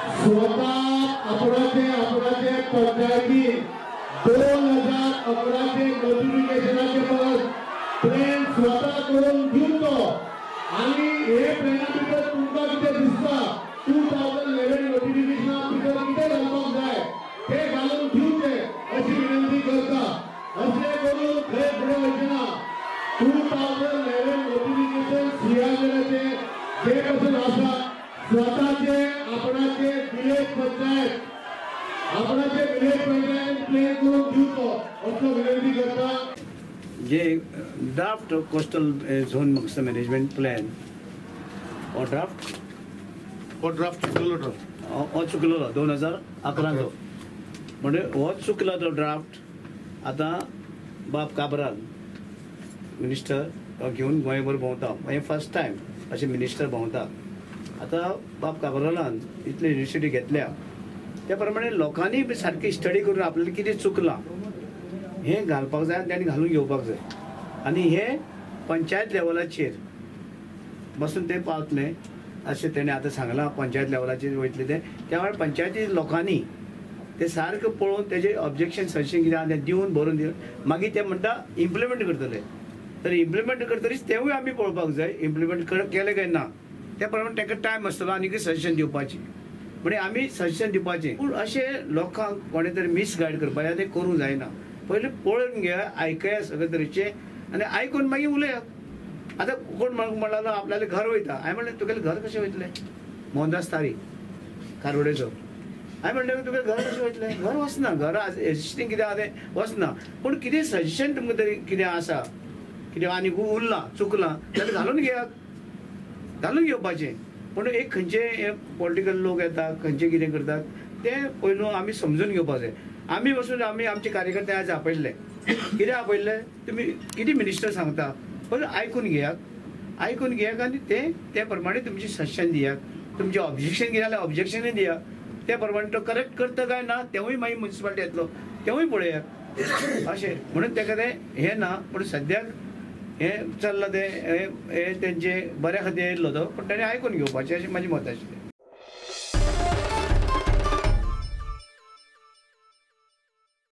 स्वतः आपणाचे आपणाचे पंचायती 2011 नोटिफिकेशनाचे परस प्लॅन स्वतः करून दिवचो आनी हे प्लॅना भितर तुमकां कितें दिसता 2011 नोटिफिकेशना भितर कितें घालपाक जाय ते घालून दिवचे अशी विनंती करता. अशें करून खंय फुडें वचचें ना. 2011 नोटिफिकेशन सीआरझेडाचे जे पासून आसा स्वताचे आपणाचे विलेज पंचायत आपणाचे विलेज पंचायत प्लॅन करून दिवचो असो विनंती करता. जे ड्राफ्ट कोस्टल झोन म्हाका मॅनेजमेंट प्लॅन हो ड्राफ्ट हो ड्राफ्ट चुकलो ड्राफ्ट हो चुकलो 2011चो म्हणजे हो चुकला तो ड्राफ्ट. आतां बाब काब्राल मिनिस्टर तो घेवन गोंयभर भोंवता, हें फर्स्ट टायम अशें मिनिस्टर भोंवता. आतां बाब काब्रालान इतली इनिशिएटीव घेतल्या त्या प्रमाणे लोकांनी बी सारकी स्टडी करून आपल्याला कितें चुकलां हें घालपाक जाय आनी तांणी घालून घेवपाक जाय आनी हें पंचायत लेवलाचेर बसून तें पावतलें अशें तेणें आतां सांगलां. पंचायत लेवलाचेर वयतलें तें त्या वेळार पंचायती लोकांनी ते सारकें पळोवन तेजें ऑब्जेक्शन सजेशन कितें आहा तें दिवन बरोवन दिवन मागीर ते म्हणटा इम्प्लिमेंट करतले. तर इम्प्लिमेंट करतरीच तेवूय आमी पळोवपाक जाय इम्प्लिमेंट केलें काय ना त्या प्रमाणे ताका टायम आसतलो आनी सजेशन दिवपाचें म्हणजे आमी सजेशन दिवपाचें. पूण अशें लोकांक कोणें तरी मिसगायड करपाचें तें करूंक जायना. पयलीं पळोवन घेया, आयकया सगळे तरेचें आनी आयकून मागीर उलयात. आतां कोण म्हणला आपल्यालें घर वयता, हांवें म्हणलें तुगेलें घर कशें वयतलें? मोहनदास तारी खारवडेचो. हांवें म्हणलें तुगेलें घर कशें वयतलें? घर वचना, घर एग्जिस्टींग कितें आहा तें वचना. पूण कितें सजेशन तुमकां तरी कितें आसा कितें आनी उरलां चुकलां जाल्यार घालून घेयात, घालून घेवपाचें. पूण एक खंयचे पॉलिटिकल लोक येता खंयचे कितें करतात तें पयलू आमी समजून घेवपाक जाय. आमी बसून आमी आमचे कार्यकर्ते आज आपयल्ले, कितें आपयल्ले तुमी कितें मिनिस्टर सांगता पयलू आयकून घेयात, आयकून घेयात आनी ते त्या प्रमाणे तुमचें सजेशन दियात, तुमचें ऑब्जेक्शन कितें जाल्यार ऑब्जेक्शनूय दियात. त्या प्रमाणे तो करेक्ट करता काय ना तेवूय मागीर मुन्सिपालिटी येतलो तेवूय पळयात अशें म्हणून ताका तें हें ना. पूण सद्याक हें चल्लां तें हें तेंचें बऱ्या खातीर येयल्लो तो, पूण ताणें आयकून घेवपाचें अशें म्हाजें मत आशिल्लें.